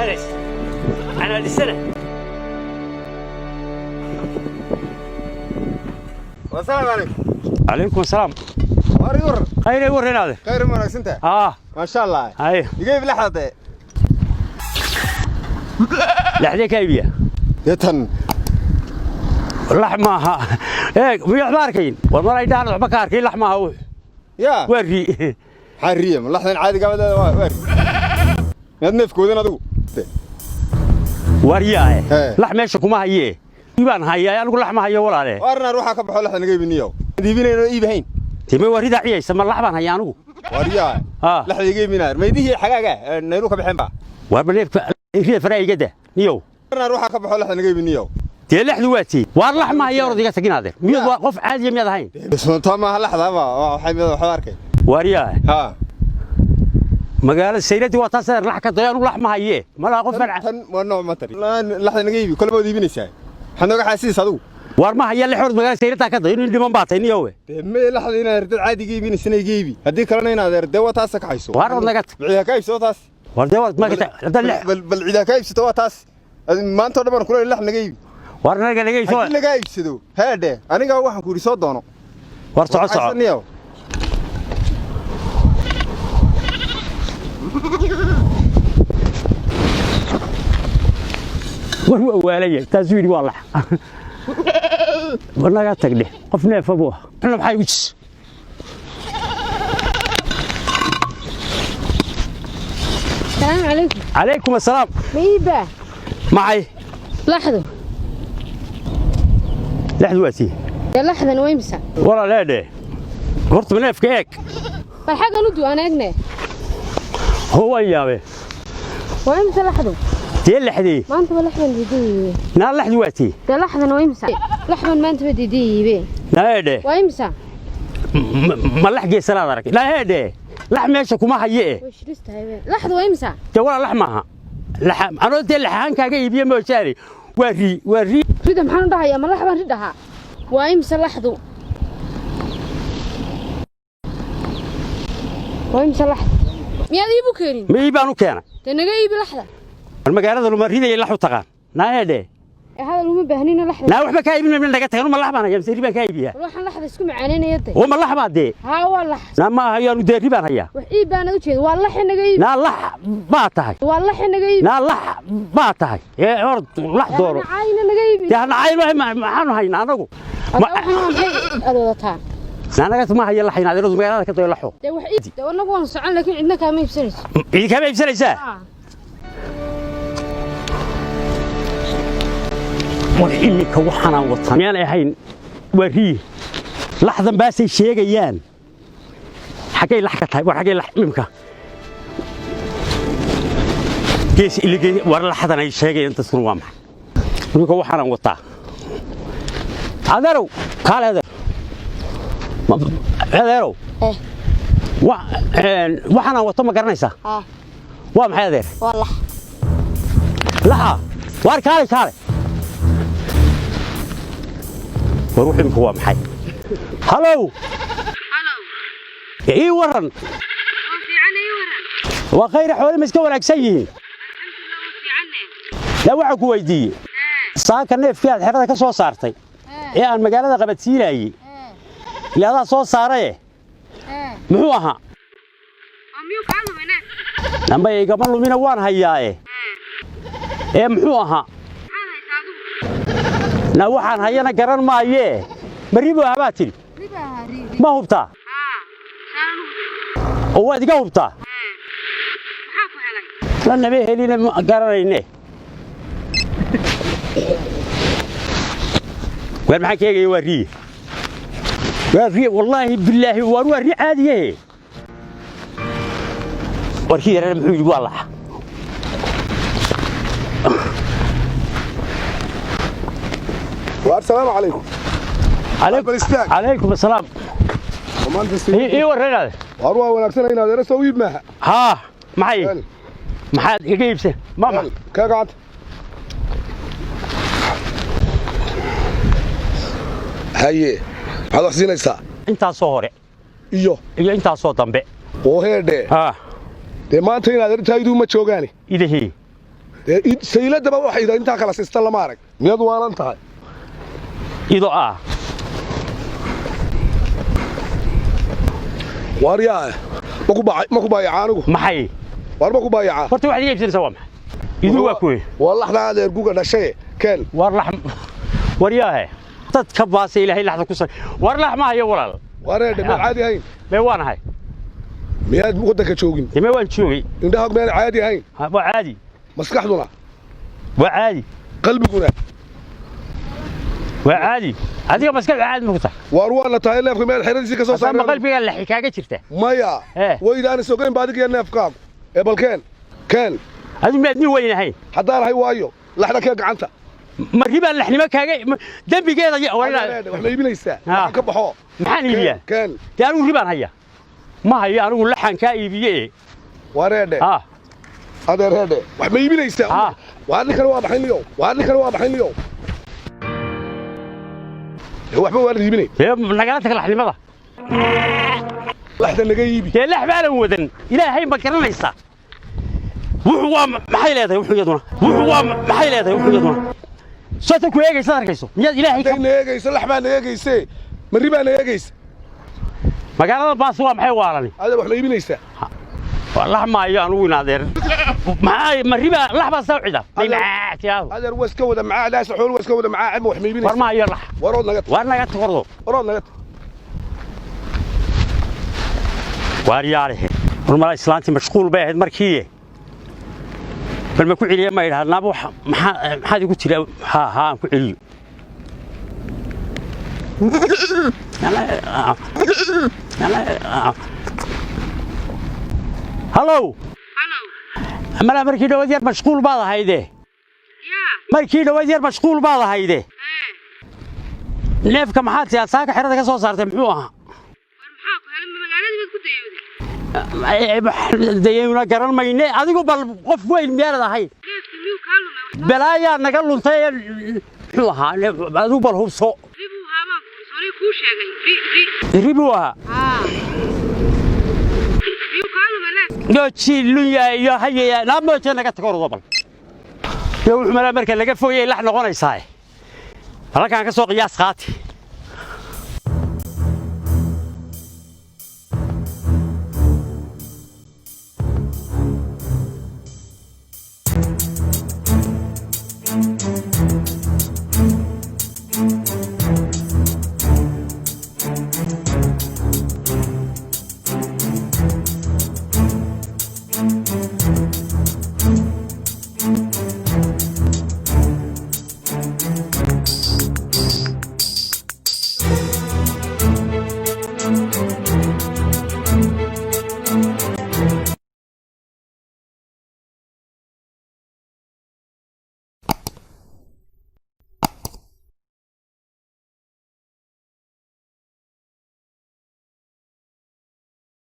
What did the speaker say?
Xeraysa anaa dhisana. Wasalaamu calaykum. Calaykum asalaam. Waar yur. Khayray warrenaade. Khayr ma wanaagsantahay? Aa. Maasha Allah. Haye. Iga iib laxda dee. Laxdee ka iibiya? Dee tan. Lax maaha, eeg, miya waxba arkayn? War mar ay dhahan waxba ka arkayn, lax maaha wuxu. Yaa. Waa ri. Maxaa riya? Ma laxdan caadiga badeeda waa waar. Miyaad neefkoodan adigu? Waryaae. Hee. Lax meesha kuma hayee, baan hayaa anigu, lax ma hayo walaale. Waar naar waxaa ka baxo laxda naga iibiniyo. Iibinayno iibahayn. Time waa ridaa ciyaysa, ma lax baan hayaa anigu? Waar yaa. Haa. Laxda iga iibinaa. Maydihii xagaaga nayru ka baxeen ba. Waarba neefka rida faraa igada niyow. Waar naar waxaa ka baxo laxda naga iibiniyo. Dee laxdu waa tii, waar lax ma haya, orod iga taginaade. Miyaad waa qof caadiya miyaad ahayn? Taa maaha laxda ba waxay mid waxba arkay. Waaryaa. Haa. Magaalada sayladii waa taas lax ka dayo, anigu lax ma hayee, malaha qof baan. Tan waa nooc ma tari. Laxda naga iibi kolba waad iibinaysaa. Maxaad nooga xaasiis adigu? Waar ma haya lix, orod magaalada sayladaa ka dayo, nin dhiman baa tay niyowe. Dee ma laxda inaad dad caadiga iibinaysana iga iibi. Haddii kalena inaad dee waa taas ka hayso. Waar orod naga tag. Bal ciidaa ka iibso taas. Waar dee waad ma hadda lix. Bal ciidaa ka iibsato waa taas. Maanta oo dhan baan kula lax naga iibi. Waar naga naga iibso. Haddii lagaa iibsado heedhe aniga waxaan ku yidhi soo doono. Waar soco soco. Xasaniyow. War waa waalaya, taasuu yidhi waa lax. War naga tag dheh, qof neefa buu ah xuna, maxaa igu jis? السلام عليكم. Calaykum assalaam. ميبا. Maxay? لحظة. Laxdu waa tii. يا لحظة ويمسا. Walaaleedhe, horta neefka eeg. فالحاجة ندو أنا أجنى. Hoo waan yaabe. ويمسا لحظة. Dee laxdii. ما أنت لحظة ديدي. Naa laxdu waa tii. ده لحظة ويمسا لحظة ما أنت بديدي بي. Naa eedhe. ويمسا. Ma lax geesanaad arag? Naa eedhe, lax meesha kuma haye eh. وش لسه هاي لحظة ويمسا. Dee walaa lax maaha, lax anoo dee lax ahaan kaaga iibiye moojaane, waa rii, waa rii. ريدا محن ده يا ما لحظة ريدها ويمسا لحظة ويمسا لحظة ميا دي بكرين. Ma ii baan u keenay. ده نجاي بلحظة. War magaalada luma ridaya lax u taqaan, naa eedhe. هذا اللي هم بهنينا لحظة. Naa waxba kaa iibin mayna, naga tagan. Ma lax baan hayaa mise ri baan kaa iibiyaa? روح لحظة اسكو معانينا يدي. Oo ma lax baa dee? ها والله. Naa ma hayaanu, dee ri baan hayaa. وحيب أنا وجهي والله حنا جاي. Naa lax baa tahay. والله حنا جاي. Naa lax baa tahay ee orod lax dooro. عاينا نجاي. Dee hana cayn maxaanu haynaa anagu? أدوتها. Naa naga ma haya laxayn, adeeradu magaalada ka dayo laxo. ده وحيد ده أنا قوان سعان لكن عندنا كام يبسنس. Ciidi kama iibsanaysaa? War iminka waxaanaan wataa miyaan ahayn? Waa rii, laxdan baasay sheegayaan, xaggay lax ka tahay? War xaggay lax imimka gees iligee? War laxdan ay sheegayaan dadkuna waa maxay iminka waxaanaan wataa? Adeerow, kaale adeer. Adeerow. Eh. Waxaanaan wato ma garanaysaa? ها. Waa maxay adeer? والله. Laxa. Waar kaale kaale, war wuxuu imika waa maxay? Halow, ii waran. Waa khayr, xoole ma iska wanaagsan yihiin? Laa, waxaan ku weydiiyey saaka neefkii aad xerada ka soo saartay ee aan magaalada qabadsiinayey, ile adaa soo saaraye, muxuu ahaa? Amba igama lumina, waan hayaaye ee muxuu ahaa? Na waxaan hayana garan maayee, ma ribo ahaa baa tidhi? Ma hubtaa oo waad iga hubtaa? La nama helina, ma garanayne. Waar maxaan ka eegaya? Waa riye, waa riye, wallaahi bilaahi, waar waa ri caadiyahe. Warkii yareer muxuu yidhi? Waa laxa. Waar salaamu calaykum. Calaykum. Bal istaag. Calaykum assalaam. Maanta ii warranaade. Waar waa wanaagsan inaad era soo iib maaha. Haa, maxay? Yaani, maxaad iga iibsan ma yaani, kaa gacanta. Haye, maxaad wax siinaysaa? Intaasoo hore. Iyo? Iyo intaasoo dambe. Oo heedhe. Haa. Dee maanta inaad ertaaydu ma joogaani. Idahii. Dee sayladaba waxay yidhahdeen intaa kala siista lama arag. Miyaad waalan tahay? Ido ah. Waar yaa ma ku baacay, ma ku baayaca anigu? Maxay? Waar ma ku baayaca? Horta waxaad iga iibsanaysaa waa maxay? Idu waa kuwe. Waa laxda adeer guga dhashay, keen. War lax, war yaahe, dad ka baasay Ilaahay laxda ku sar. War lax ma hayo, walaal. Wareedhe, miyaad caadi ahayn? Mee waan ahay. Miyaad waddanka joogin? Dee mee waan joogay. Indhaha miyaan caadi ahayn? Ha, waa caadi. Maskaxduna? Waa caadi. Qalbiguna? Waa caadi. Adiga maskaxda caadi ma ku tahay? Waar waana tahay. Neefka miyaad xeradiisii ka soo haddaan ma saareen? Qalbigaa laxi kaaga jirta? Maya. Eh. Waydaana sogeyn ba adiga iyo neefkaagu ee bal keen, keen. Adigu miyaad nin weyn ahayn? Haddaan ahay waayo, laxda kee gacanta. Ma ribaa laxnimo kaaga dembigeeda war Adeer, wax ma iibinaysaa? Ha. Waxaan ka baxo. Maxaan iibiyaa? Keen. Dee anigu ribaan haya ma hayo, anigu laxan kaa iibiye. Wareedhe. Ha. Adeer, heedhe, wax ma iibinaysaa? Ha. Waa ninkan, waa baxay niyow, waa ninkan, waa baxay niyow. Ee, waxba waa la iibinay. Dee nagala tag laxnimada. Laxda naga iibi. Dee lax baanan wadan, Ilaahay ma garanaysaa? Wuxuu waa maxay leedahay? Wuxuu iyaduna, wuxuu waa maxay leedahay? Wuxuu iyaduna soota ku eegaysa, arkayso miyaad Ilaahay ka Hadday na eegayso, lax baa na eegayse, marri baa na eegaysa. Magaalada baas waa maxay waalani? Adeer, wax ma iibinaysaa? Waa lax maayo anugu inaadeer. Maxaa ma riba lax baa soo cida may maxaa tiraahdo? Adeer, waa iska wada macaa daas xool, waa iska wada macaa. Ma wax ma war iibinaysaa? maayo lax. Warood naga tag. Waar naga tagordo. Warood naga tag. Waar yaale, war mala islaantii mashquul bay ahayd markii. Bal ma ku celiya? Ma idhaha naaba waxa maxaa maxaad igu tiri? Ha ha, aan ku celiyo. Hallow. Halow. Mala markii dhawaad yar mashquul baad ahayde. Yaa. Markii dhawaad yar mashquul baad ahayde. Ee. Neefka maxaad siyaa saaka xerada ka soo saartay, muxuu ahaa? War maxaa ku helay? Ma magaaladii baad ku dayowday? Dayayna garan mayne. Adigu bal qof weyn miyaanad ahayn? Neefkii miyuu kaa lumay? Balaayaa naga luntay ee muxuu ahaa? Adigu bal hubso. Ri buu ahaa baan sorry kuu sheegay, ri, ri. Ri buu ahaa. Haa, miyuu kaa lumay neef? Gooji lunya iyo hayaya naamooje naga tago ordo. Bal iyo wuxuu malaa marka laga fogayay lax noqonaysaa. Halkaan ka soo qiyaas qaati.